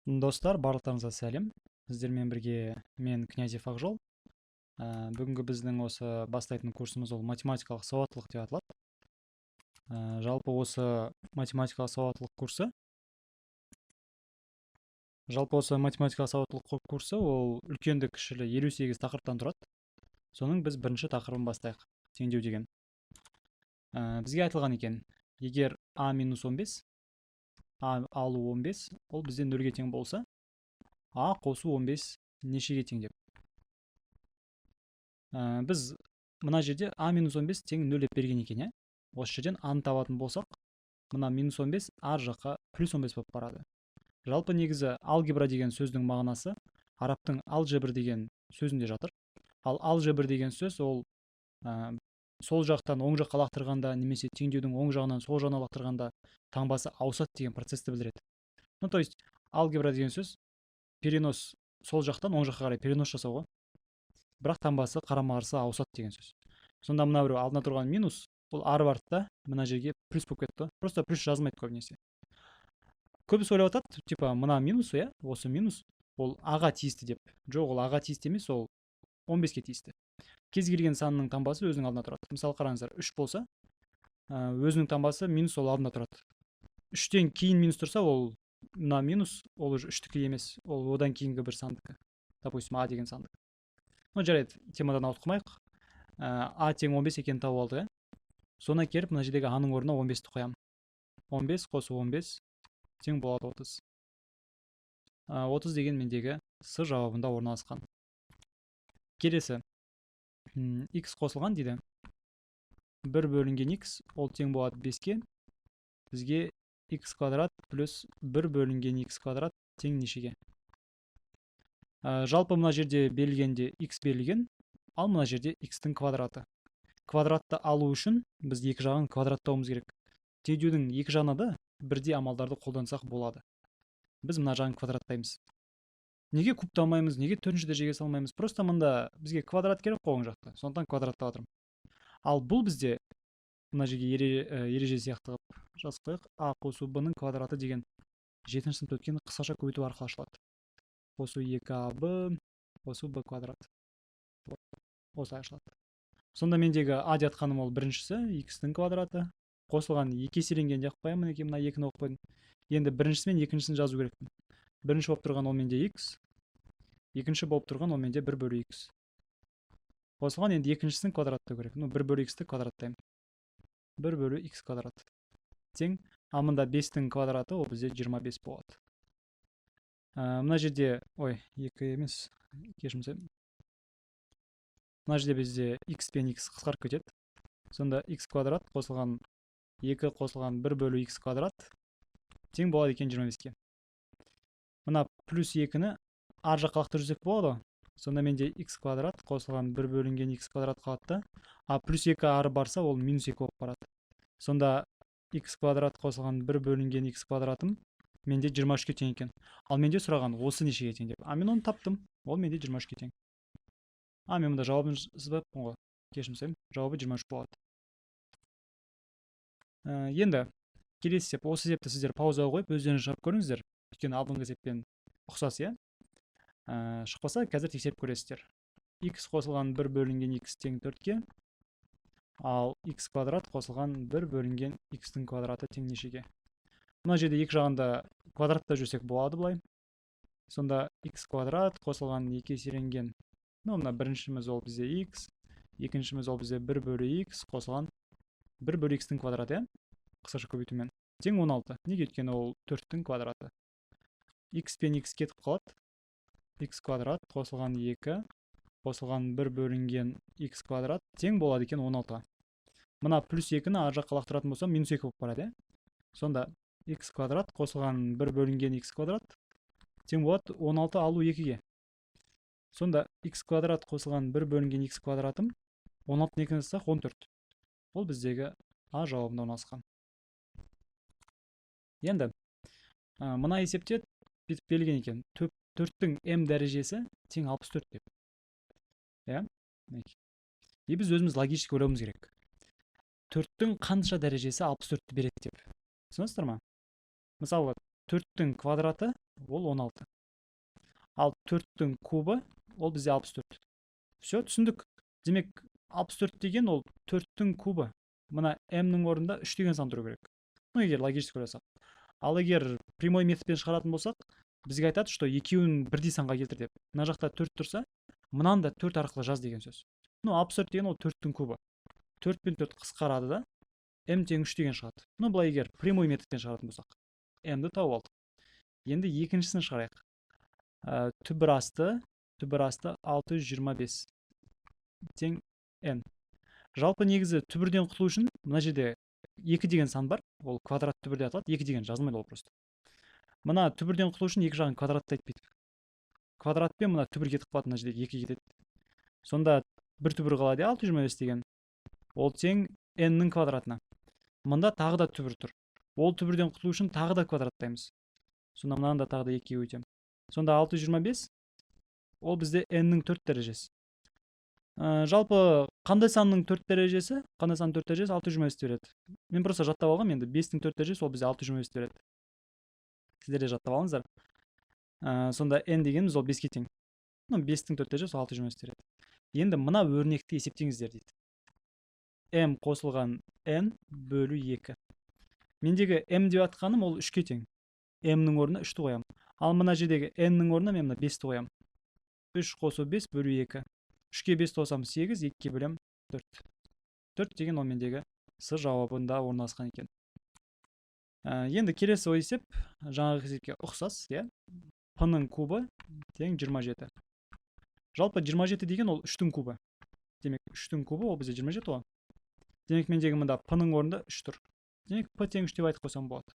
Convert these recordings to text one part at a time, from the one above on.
Достар, барлықтарыңызға сәлем! Сіздермен бірге мен, Князев Ақжол. Бүгінгі біздің осы бастайтын курсымыз, ол математикалық сауаттылық деп аталады. Жалпы осы математикалық сауаттылық курсы, жалпы осы математикалық сауаттылық курсы, ол үлкенді кішілі 58 тақырыптан тұрады. Соның біз бірінші тақырыбын бастайық, теңдеу деген. Бізге айтылған екен, егер а минус 15, а алу 15, ол бізде нөлге тең болса, а қосу 15 нешеге тең деп. Біз мына жерде а минус 15 тең нөл деп берген екен, иә. Осы жерден а-ны табатын болсақ, мына минус 15 ар жаққа плюс 15 болып барады. Жалпы, негізі, алгебра деген сөздің мағынасы арабтың алжебр деген сөзінде жатыр. Ал алжебр деген сөз ол сол жақтан оң жаққа лақтырғанда немесе теңдеудің оң жағынан сол жағына лақтырғанда таңбасы ауысады деген процессті білдіреді. Ну, то есть алгебра деген сөз перенос, сол жақтан оң жаққа қарай перенос жасау ғой, бірақ таңбасы қарама қарсы ауысады деген сөз. Сонда мына біреу алдында тұрған минус, ол ары барды да, мына жерге плюс болып кетті. Просто плюс жазылмайды көбінесе. Көбісі ойлап жатады, типа мына минус, иә, осы минус ол аға тиісті деп. Жоқ, ол аға тиісті емес, ол 15-ке тиісті. Кез келген санның таңбасы өзінің алдында тұрады. Мысалы, қараңыздар, 3 болса, өзінің таңбасы минус, ол алдында тұрады. Үштен кейін минус тұрса, ол мына минус, ол уже үштікі емес, ол одан кейінгі бір сандікі, допустим, а деген сандікі. Ну, жарайды, темадан ауытқымайық. А тең 15 екенін тауып алдық, иә. Соны келіп мына жердегі аның орнына 15-ті қоямын. 15 қосу 15 тең болады 30. 30 деген мендегі с жауабында орналасқан. Келесі: x қосылған дейді 1 бөлінген x, ол тең болады 5-ке. Бізге x квадрат плюс 1 бөлінген x квадрат тең нешеге? Жалпы мына жерде берілгенде x берілген, ал мына жерде x-тің квадраты. Квадратты алу үшін біз екі жағын квадраттауымыз керек. Теңдеудің екі жағына да бірдей амалдарды қолдансақ болады. Біз мына жағын квадраттаймыз. Неге кубтамаймыз, неге төртінші дәрежеге салмаймыз? Просто мында бізге квадрат керек қой оң жақта, сондықтан квадраттап жатырмын. Ал бұл бізде мына жерге ереже сияқты қылып жазып қояйық: а қосу б ның квадраты деген жетінші сыныпта өткен қысқаша көбейту арқылы ашылады. Қосу екі аб қосу б квадрат, осылай ашылады. Сонда мендегі а деп жатқаным ол біріншісі, x-тің квадраты қосылған екі еселенген деп қоямын. Мінекей, мына екіні оқып қойдым. Енді біріншісі мен екіншісін жазу керекпін. Бірінші болып тұрған ол менде x, екінші болып тұрған ол менде бір бөлу x қосылған. Енді екіншісін квадраттау керек. Ну, бір бөлу x-ті квадраттаймын, бір бөлу x квадрат тең. Ал мында бестің квадраты, ол бізде 25 болады. Мына жерде, ой, екі емес, кешірім сұраймын, мына жерде бізде x пен x қысқарып кетеді. Сонда x квадрат қосылған екі қосылған бір бөлу x квадрат тең болады екен 25-ке. Мына плюс екіні ар жаққа лақтырып жіберсек болады ғой. Сонда менде x квадрат қосылған бір бөлінген x квадрат қалады да, а плюс екі ары барса, ол минус екі болып барады. Сонда x квадрат қосылған бір бөлінген x квадратым менде 23-ке тең екен. Ал менде сұраған осы нешеге тең деп, а мен оны таптым, ол менде 23-ке тең. А, мен мында жауабын сызбаппын ғой, кешірім сұраймын. Жауабы 23 болады. Енді келесі есеп. Осы есепті сіздер паузаға қойып, өздеріңіз шығарып көріңіздер, өйткені алдыңғы есеппен ұқсас, иә. Шықпаса, қазір тексеріп көресіздер. X қосылған бір бөлінген x тең төртке, ал x квадрат қосылған бір бөлінген x-тің квадраты тең нешеге? Мына жерде екі жағында квадраттап жүрсек болады былай. Сонда x квадрат қосылған екі еселенген, ну, мына біріншіміз ол бізде x, екіншіміз ол бізде бір бөлу x қосылған бір бөлу x-тің квадраты, иә, қысқаша көбейтумен тең 16. Неге? Өйткені ол төрттің квадраты. X пен x кетіп қалады. X квадрат қосылған екі қосылған бір бөлінген x квадрат тең болады екен 16-ға. Мына плюс екіні ар жаққа лақтыратын болсам, минус екі болып барады, иә. Сонда x квадрат қосылған бір бөлінген x квадрат тең болады 16 алу екіге. Сонда x квадрат қосылған бір бөлінген x квадратым 16-ны екіні алсақ, 14. Ол біздегі а жауабында орналасқан. Енді мына есепте бүйтіп берілген екен: төрттің м дәрежесі тең 64 деп, иә. И біз өзіміз логически ойлауымыз керек, төрттің қанша дәрежесі 64-ті береді деп. Түсінесіздер ма? Мысалы 4-тің квадраты ол 16. Ал 4-тің кубы ол бізде 64. Все, түсіндік. Демек, 64 деген ол 4-тің кубы. Мына m-нің орнында 3 деген сан тұру керек. Ну, егер логически ойласақ. Ал егер прямой методпен шығаратын болсақ, бізге айтады, что екеуін бірдей санға келтір деп. Мына жақта 4 тұрса, мынаны да 4 арқылы жаз деген сөз. Ну, 64 деген ол 4-тің кубы. 4 пен 4 қысқарады да, m тең 3 деген шығады. Ну, былай егер прямой методпен шығаратын болсақ, m-ді тауып алдық. Енді екіншісін шығарайық. Түбір асты 625 тең n. Жалпы, негізі, түбірден құтылу үшін мына жерде 2 деген сан бар, ол квадрат түбір деп аталады, 2 деген жазылмайды ол просто. Мына түбірден құтылу үшін екі жағын квадраттайды бүйтіп. Квадратпен мына түбір кетіп қалады, мына жерде 2 кетеді. Сонда бір түбір қалады, 625 деген. Ол тең n-нің квадратына. Мында тағы да түбір тұр. Ол түбірден құтылу үшін тағы да квадраттаймыз. Сонда мынаны да тағы да екіге өтемін. Сонда 625 ол бізде n-нің 4 дәрежесі. Жалпы қандай санның 4 дәрежесі? Қандай санның 4 дәрежесі 625 береді? Мен просто жаттап алғам енді, 5-тің 4 дәрежесі ол бізде 625 береді. Сіздер де жаттап алыңыздар. Сонда n дегеніміз ол 5-ке тең. Ну, 5-тің 4 дәрежесі 625 береді. Енді мына өрнекті есептеңіздер дейді. M қосылған n бөлу 2. Мендегі m деп атқаным ол 3-ке тең. M-нің орнына 3-ті қоямын. Ал мына жердегі n-нің орнына мен мына 5-ті қоямын. 3 қосу 5 бөлу 2. 3-ке 5 қосамын 8, 2-ге бөлемін 4. 4 деген ол мендегі С жауабында орналасқан екен. Енді келесі есеп жаңағы есепке ұқсас, иә? P-ның кубы тең 27. Жалпы 27 деген ол 3-тің кубы. Демек, 3-тің кубы ол бізде 27 ғой. Демек, мендегі мында P-ның орнында 3 тұр. Демек, P тең 3 деп айтып қойсам болады.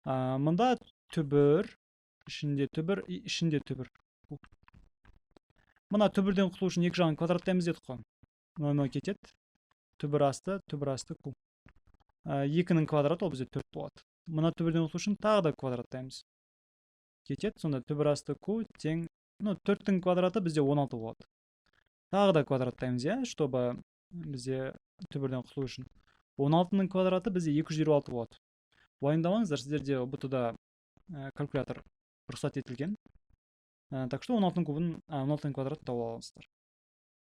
Мында түбір, ішінде түбір, и ішінде түбір. Мына түбірден құтылу үшін екі жағын квадраттаймыз дедік қой. Мынау кетеді. Түбір асты q. 2-нің квадраты ол бізде 4 болады. Мына түбірден құтылу үшін тағы да квадраттаймыз. Кетеді, сонда түбір асты q тең, ну, 4-тің квадраты бізде 16 болады. Тағы да квадраттаймыз, иә, чтобы бізде түбірден құтылу үшін. 16-ның квадраты бізде 256 болады. Уайымдамаңыздар, сіздерде ҰБТ-да калькулятор рұқсат етілген. Так что 16-ның кубын, 16-ның квадратын тауып аласыздар.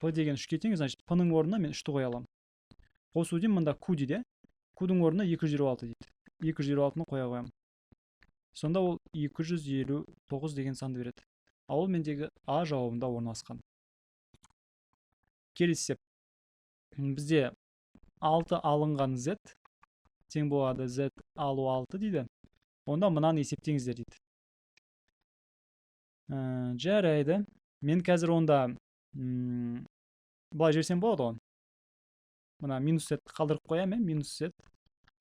P деген 3-ке тең, значит, P-ның орнына мен 3-ті қоя аламын. Қосу деймін, мында Q дейді. Q-дің орнына 256 дейді. 256-ны қоя қоямын. Сонда ол 259 деген санды береді. Ал ол мендегі А жауабында орналасқан. Келесі есеп. Бізде 6 алынған z тең болады z алу 6 дейді. Онда мынаны есептеңіздер дейді. Жарайды. Мен қазір онда былай жіберсем болады ғой. Мына минус z қалдырып қоямын, минус z.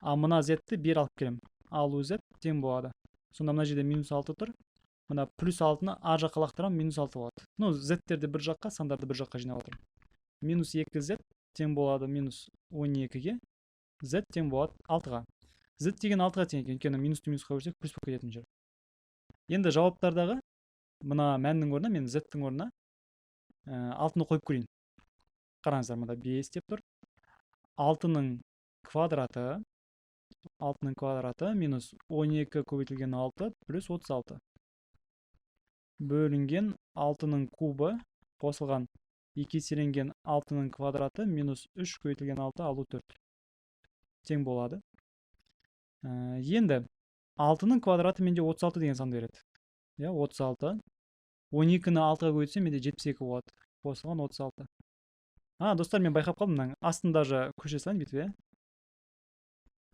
А мына z-ті бері алып келемін. Алу z тең болады. Сонда мына жерде минус 6 тұр. Мына плюс 6-ны ар жаққа лақтырамын, минус 6 болады. Ну, z-терді бір жаққа, сандарды бір жаққа жинап отырмын. Минус 2z тең болады минус 12-ге. Z тең болады 6-ға. Z деген 6-ға тең екен, өйткені минусты минусқа бөлсек, плюс болып кететін жер. Енді жауаптардағы мына мәннің орнына мен z-тің орнына 6-ны қойып көрейін. Қараңыздар, мында 5 деп тұр. 6-ның квадраты, 6-ның квадраты минус 12 көбейтілген 6 плюс 36 бөлінген 6-ның кубы қосылған 2 еселенген 6-ның квадраты минус 3 көбейтілген 6 алу 4 тең болады. Енді 6-ның квадраты менде 36 деген санды береді. Иә, 36. 12-ні 6-ға көбейтсем, менде 72 болады. Қосылған 36. А, достар, мен байқап қалдым, мынаның астын даже көшіре салайын бүйтіп, иә.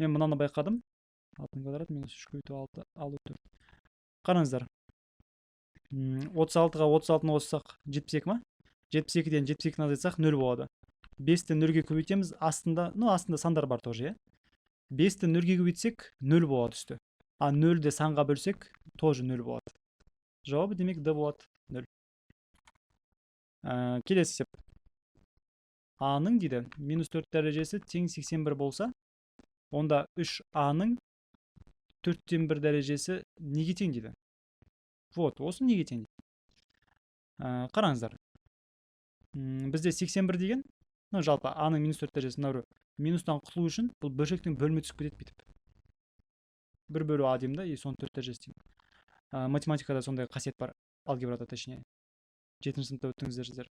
Мен мынаны байқадым. 6-ның квадраты минус 3 көбейту 6 алу 4. Қараңыздар. 36-ға 36-ны қоссақ, 72 ма? 72-ден 72-ні азайтсақ, 0 болады. 5-ті 0-ге көбейтеміз, астында, ну, астында сандар бар тоже, иә. 5-ті 0-ге көбейтсек, 0 болады үсті. А 0-ді санға бөлсек, тоже 0 болады. Жауабы, демек, D болады, 0. Келесі есеп. А-ның дейді, минус 4 дәрежесі тең 81 болса, онда 3А-ның 4-тен 1 дәрежесі неге тең дейді. Вот, осы неге тең дейді. Қараңыздар. Бізде 81 деген, ну, жалпы А-ның минус 4 дәрежесі мынау, минустан құтылу үшін бұл бөлшектің бөлімі түсіп кетеді бүйтіп. 1 бөлу а деймін да, и соның 4 дәрежесі деймін. Математикада сондай қасиет бар, алгебрада точнее. 7 сыныпта өттіңіздер сіздер.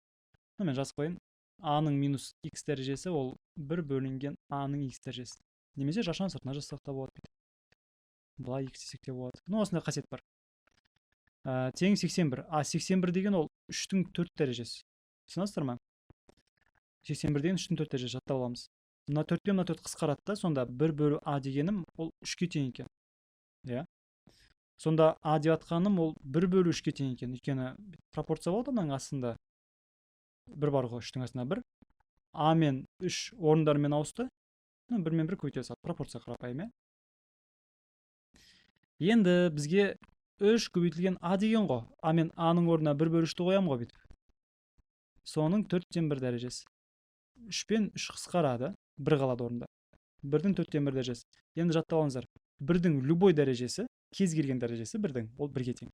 Ну, мен жазып қояйын. А-ның минус x дәрежесі ол 1 бөлінген а-ның x дәрежесі. Немесе жақшаның сыртына жазсақ та болады бүйтіп. Былай x десек те болады. Ну, осындай қасиет бар. Тең 81. А 81 деген ол 3-тің 4 дәрежесі. Түсінесіздер ма? 81 деген 3-тің 4 дәрежесі, жаттап аламыз. Мына 4 пен мына 4 қысқарады да, сонда 1 бөлу а дегенім ол 3-ке тең екен. Иә. Сонда а деп атқаным ол 1 бөлу 3-ке тең екен. Өйткені пропорция болады мынаның астында. 1 бар ғой, 3-тің астында 1. А мен 3 орындарымен ауысты. Ну, 1 мен 1 көбейте салды. Пропорция қарапайым, иә. Енді бізге 3 көбейтілген а деген ғой. А мен а-ның орнына 1 бөлу 3-ті қоямын ғой бүйтіп. Соның 4-тен 1 дәрежесі. 3 пен 3 қысқарады, 1 қалады орнында. 1-дің 4-тен 1 дәрежесі. Енді жаттап алыңыздар. 1-дің любой дәрежесі, кез келген дәрежесі 1-дің, ол 1-ге тең.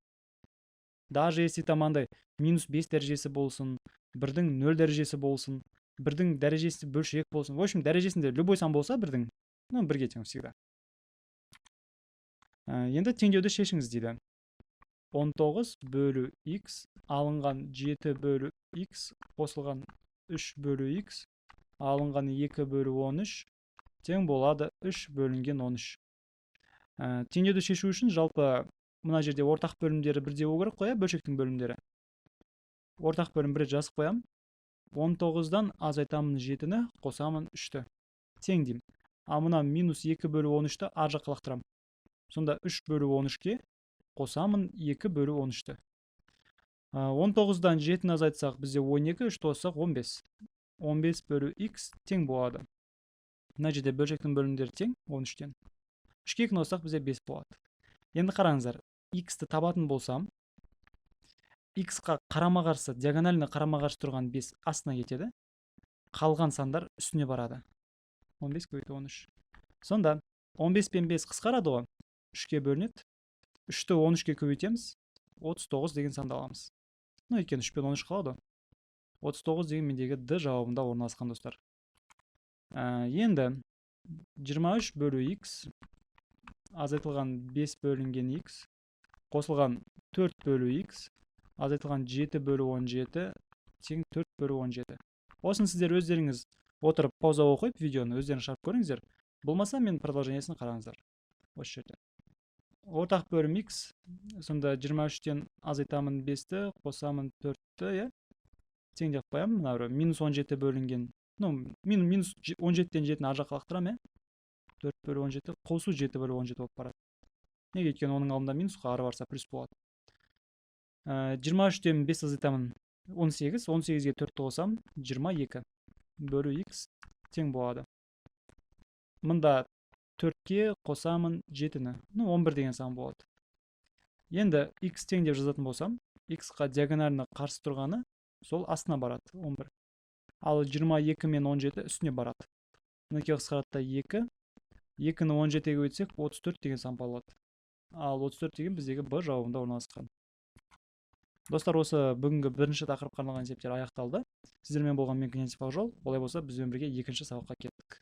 Даже если там андай минус 5 дәрежесі болсын, 1-дің 0 дәрежесі болсын, 1-дің дәрежесі бөлшек болсын. В общем, дәрежесінде любой сан болса 1-дің, ну, 1-ге тең всегда. Енді теңдеуді шешіңіз дейді. 19 бөлу x алынған 7 бөлу x қосылған 3 бөлу x алынған 2 бөлу 13 тең болады 3 бөлінген 13. Теңдеуді шешу үшін жалпы мына жерде ортақ бөлімдері бірдей болу керек қой, иә, бөлшектің бөлімдері. Ортақ бөлім бір рет жазып қоямын. 19-дан азайтамын 7-ні, қосамын 3-ті. Тең деймін. А мына минус 2 бөлу 13-ті ар жаққа лақтырамын. Сонда 3 бөлу 13-ке қосамын 2 бөлу 13-ті. 19-дан 7-ні азайтсақ, бізде 12, 3-ті қоссақ 15. 15 бөлу x тең болады. Мына жерде бөлшектің бөлімдері тең 13-тен. 3-ке 2-ні қоссақ, бізде 5 болады. Енді қараңыздар, x-ті табатын болсам, x-қа қарама-қарсы, диагонально қарама-қарсы тұрған 5 астына кетеді. Қалған сандар үстіне барады. 15 көбейту 13. Сонда 15 пен 5 қысқарады ғой. 3-ке бөлінеді. 3-ті 13-ке көбейтеміз. 39 деген санды аламыз. Ну, өйткені 3 пен 13 қалады ғой. 39 деген мендегі D жауабында орналасқан, достар. Енді 23 бөлу x азайтылған 5 бөлінген x қосылған 4 бөлу x азайтылған 7 бөлу 17 тең 4 бөлу 17. Осыны сіздер өздеріңіз отырып паузаға қойып видеоны өздеріңіз шығарып көріңіздер. Болмаса мен продолжениесін қараңыздар. Осы жерде. Ортақ бөлім x, сонда 23-тен азайтамын 5-ті, қосамын 4-ті, иә? Тең деп қоямын. Мына бір минус 17 бөлінген, ну, минус 17-тен 7-ні ар жаққа лақтырамын, иә? 4 бөлу 17 қосу 7 бөлу 17 болып барады. Неге? Өйткені оның алдында минус қой, ары барса плюс болады. 23-тен 5 азайтамын 18, 18-ге 4-ті қосамын, 22 бөлу x тең болады. Мында 4-ке қосамын 7-ні. Ну, 11 деген сан болады. Енді x тең деп жазатын болсам, x-қа диагонально қарсы тұрғаны сол астына барады, 11. Ал 22 мен 17 үстіне барады. Мінекей, қысқарады да 2. 2-ні 17-ге көбейтсек, 34 деген сан болады. Ал 34 деген біздегі Б жауабында орналасқан. Достар, осы бүгінгі бірінші тақырыпқа арналған есептер аяқталды. Сіздермен болған мен, Князев Ақжол. Олай болса, бізбен бірге екінші сабаққа кеттік.